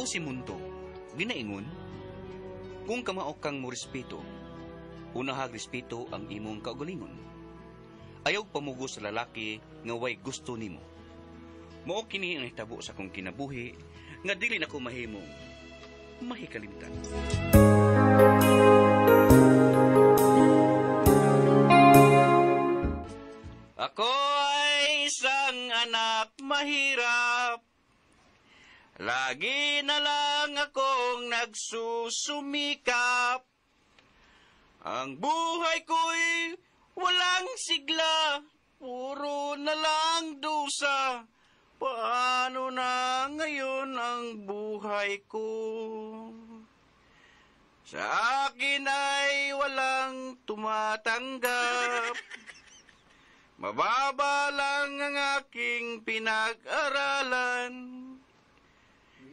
Ako si Munto, ginaingon, kung kamao kang mo respeto, unahag respeto ang imong kaugalingon. Ayaw pamugo sa lalaki nga way gusto nimo. Mao kini ang nahitabo sa akong kinabuhi nga dili nako mahimong mahikalimtan. Ako ay isang anak mahirap. Lagi na lang akong nagsusumikap. Ang buhay ko'y walang sigla, puro na lang dusa. Paano na ngayon ang buhay ko? Sa akin ay walang tumatanggap. Mababa lang ang aking pinag-aralan.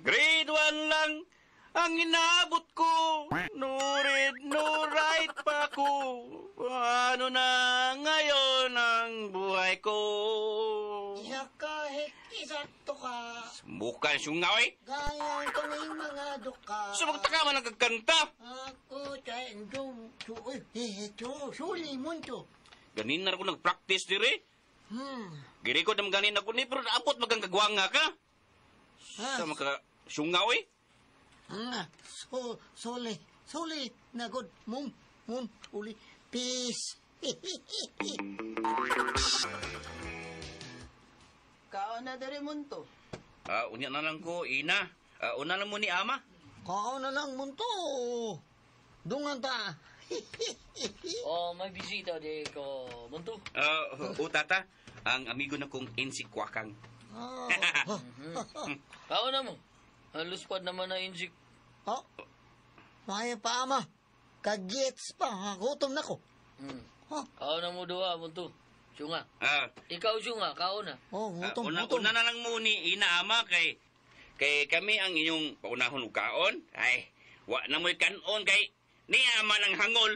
Grade 1 lang ang inabot ko. No read, no write pa ko. Paano na ngayon ang buhay ko? Isa kahit isa to ka. Sumukan siyong nga, eh. Gaya kaming mga duka. Sumagta ka man ang kagkanta. Ako tayo suli munto. Ganin na ako nag-practice dire. Girikod naman ganin ako ni, pero naabot magang kagwanga ka. Ah. Sa maka siyong eh. So, suli, suli, nagod, mum, mum, uli, peace. Kaon na diri munto. Unya na lang ko, ina. Una lang mo ni ama. Kaon na lang munto. Dungan ta. Oh, may bisita di ko munto. O tata, ang amigo na kong insikwakang. Oh. Kaon na mo. Ang luspad naman na injik. Oh. Maya pa ama. Kagets pa. Gutom na ko. Oh. Kaon na mo duha munto. Syunga. Ikaw syunga, kaon na. Oh, gutom, una, gutom. Una na lang mo ni ina ama kay kami ang inyong paunahon og kaon. Ay, wa na mo'y kanon kay ni ama ng hangol.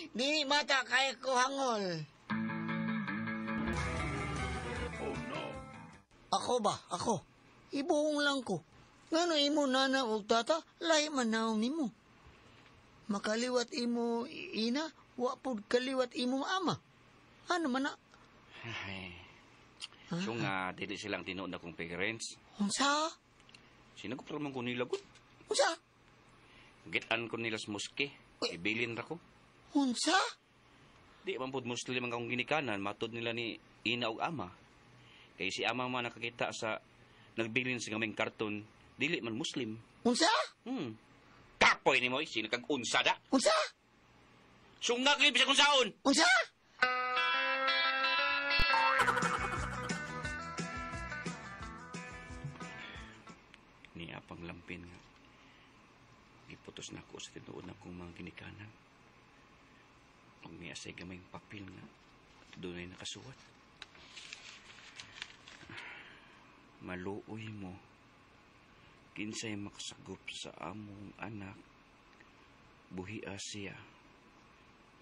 Di mata kay ko hangol. Oh no. Ako ba? Ako. Ibuong lang ko. Ngano imo nana ug tata, lahi man naong nimo. Makaliwat imo ina, wa pud kaliwat imo ama. Ano man na? Ay. So nga, dili silang tinuod na kong parents. Unsa? Sinagot ra man ko nila gud. Unsa? Gitan ko nila sa moske. Ibilin ra ko. Unsa? Di man pud Muslim ang akong ginikanan, matud nila ni ina ug ama. Kay si ama man nakakita sa nagbilin sa gaming karton, dili man Muslim. Unsa? Kapoy ni mo, sino kag unsa da? Unsa? Sungga kay bisag unsaon. Unsa? Niya pang lampin nga. Giputos na ako sa tinuod na akong mga ginikanan. Pag niya sa gamayng papel nga, doon ay nakasuwat. Maluoy mo, kinsay makasagop sa among anak, buhia siya,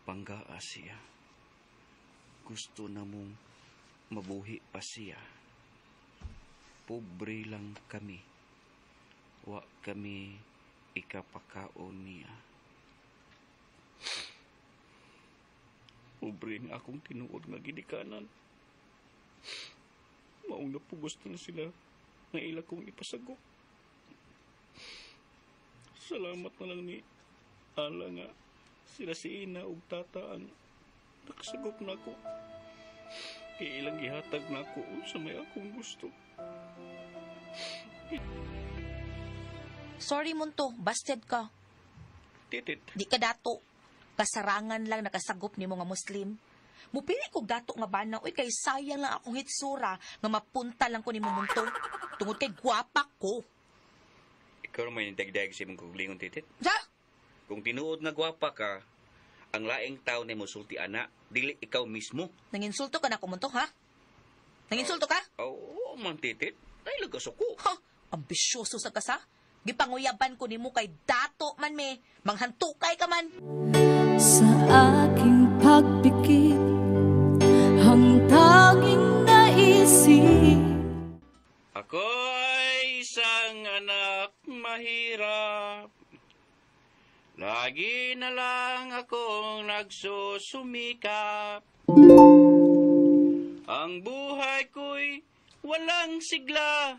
panggaa siya. Gusto na mong mabuhi pa siya. Pobre lang kami. Wa kami ikapakaon niya. Pobre nga akong tinuod nga ginikanan. Maong napugos na sila nga ila kong ipasagop. Salamat na lang ni Ala nga sila si ina ug tata ang nakasagop na ako. Kay ilang gihatag na ako sa may akong gusto. Sorry munto, busted ka. Titit. Di ka dato. Kasarangan lang nakasagop nimo nga Muslim. Mupili kog dato nga bana, uy, kay sayang lang akong hitsura nga mapunta lang ko nimo munto. Tungod kay gwapa ko. Ikaw may dagdag sa imong kuglingon, titit. Sa? Kung tinuod nga gwapa ka, ang laing tao na mosulti ana, dili ikaw mismo. Nanginsulto ka na ko munto, ha? Nanginsulto ka? Oo, man titit. Ay, lagasuko. Ha? Ambisyoso sa kasa. Gipanguyaban ko nimo kay dato man me. Manghantukay ka man. Sa aking pagpikit, ang tanging naisip. Ako ay isang Ang anak mahirap. Lagi na lang akong nagsusumikap. Ang buhay ko'y walang sigla.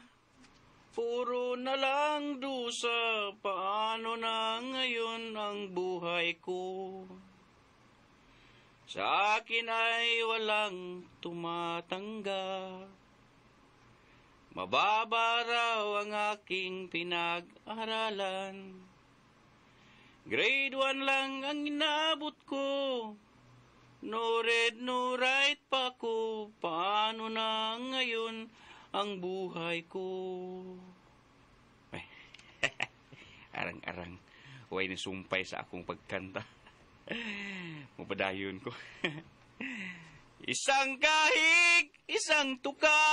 Puro na lang dusa. Paano na ngayon ang buhay ko? Sa akin ay walang tumatanggap. Mababa raw ang aking pinag-aralan. Grade 1 lang ang inabot ko. No read, no write pa ko. Paano na ngayon ang buhay ko? Ay, arang-arang. Way ni sumpay sa akong pagkanta. Mupadayon ko. Isang kahig, isang tuka.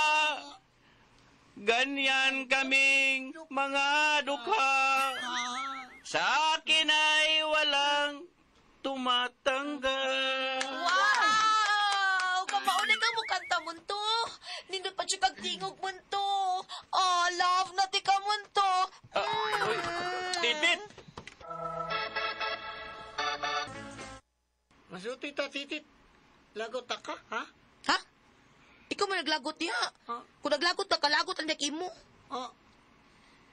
Ganyan kaming mga dukha. Sa akin ay walang tumatanggap. Wow! Kamauna ka mo kanta munto. Nindot pa siya kag tingog munto. Oh, love na ti ka munto. Ah, uy, Titit! Masuti ta, titit. Lagot ta ka, ha? Ha? Ikaw man naglagot niya. Ha? Kung naglagot ka, kalagot ang imo. Ah,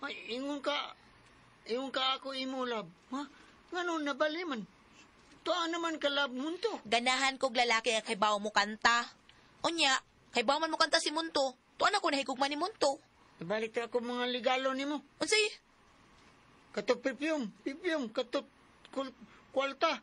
ay, ingon ka ako imo love. Ha? Ngano nabali man? Tuwa naman ka love munto. Ganahan kog lalaki nga kay bawo mo kanta. Unya, kay bawo man mo kanta si Munto. Tuwa na ko nahigugma ni Munto. Ibalik ta ako mga ligalo nimo. Unsay? Kato perfume, perfume, kato kwalta,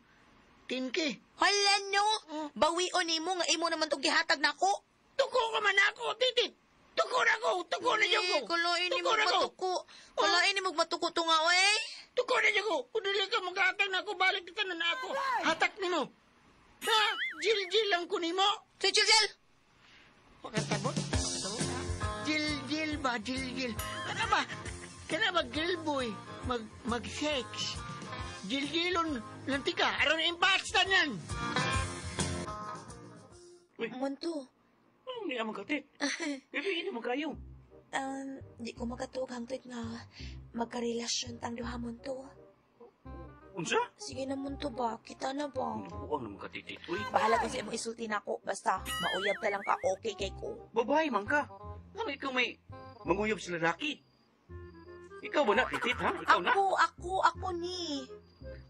tinki. Hala no. Bawion nimo nga imo naman tong gihatag nako. Tuko ka man ako, titit. Tuko na ko, tuko na ko. Eh, Kulain nimo Tuko na ko. matuko. Kulain nimo matuko to nga oy. Tuko na ko. Kung dili ka maghatag na ako, balik kita na ako. Hatak nimo. Ha? Jil-jil lang ko nimo. Sige, Jil, Jil. Pagkatabot? Pagkatabot, ha? Jil-jil ba? Jil-jil. Kana ba? Kana ba girl boy? Mag-sex. Jil-jilon lantika. Aron impats tanan. Munto. Anong niya magkatit? Bebe, hindi mo kayo. Di ko makatuog hangtod nga magkarelasyon tang duha Munto. Unsa? Sige na Munto ba? Kita na ba? Buang na magkatitit. Uy, Bahala ko sa imong isulti nako. Basta mauyab ta lang ka, okay kay ko. Babae man ka. Ano ikaw may manguyab sa lalaki? Ikaw ba na, titit, ha? Ikaw na? Ako, ako, ako ni.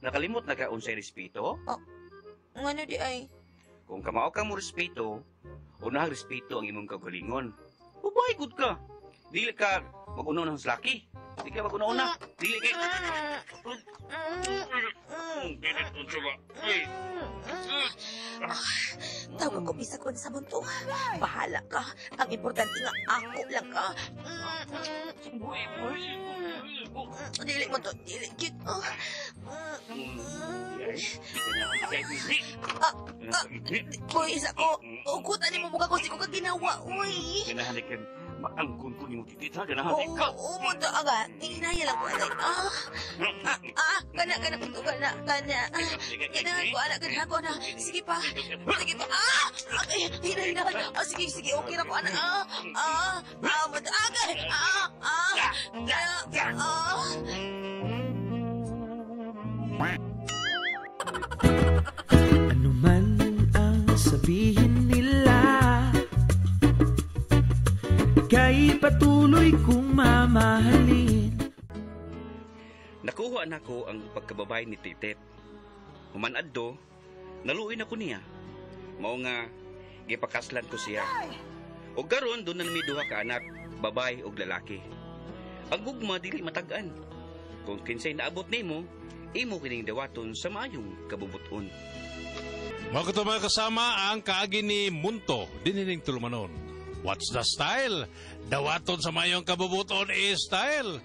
Nakalimot na ka unsay respeto? Ngano di ay? Kung kamao ka mo respeto, unahang respeto ang imong kaugalingon. Babae gud ka. Dili ka mag-una ng laki. Dili ka mag-una-una. Dili kay... Dili unsa ba? Uy. Tawag ko bisag unsa Munto. Bahala ka. Ang importante nga ako lang ka. Dili mo to, dili cute. Ah, Uy, isa ko. Ukutan ni mo mukha ko si ko ka ginawa. Uy. Ganahan ka maangkon ko nimo titit ha. Ganahan Oo, ka. oo, Munto. Aga, hinaya lang ko. Agay. Ah, ah, ah, kana, kana, Munto, kana, kana. Ah, Ganahan ko, anak, ganahan ko, anak. Sige pa. Sige pa. Ah! Agay, hina, hina. Ah, sige, sige, okay na ko, anak. Ah, ah, ah, Munto. Agay, ah, ah, ah, ah. Ano man ang sabihin nila, ika'y patuloy kong mamahalin. Nakuha nako ang pagkababay ni Titit. Human adto, naluoy na ko niya. Mao nga gipakaslan ko siya. Og karon doon na mi duha ka anak, babay og lalaki. Ang gugma dili matag-an. Kung kinsay naabot nimo, imo kining dawaton sa maayong kabubuton. Mga kato mga kasama ang kaagi ni Munto, dinining tulumanon. What's the style? Dawaton sa mayong kabubuton is style.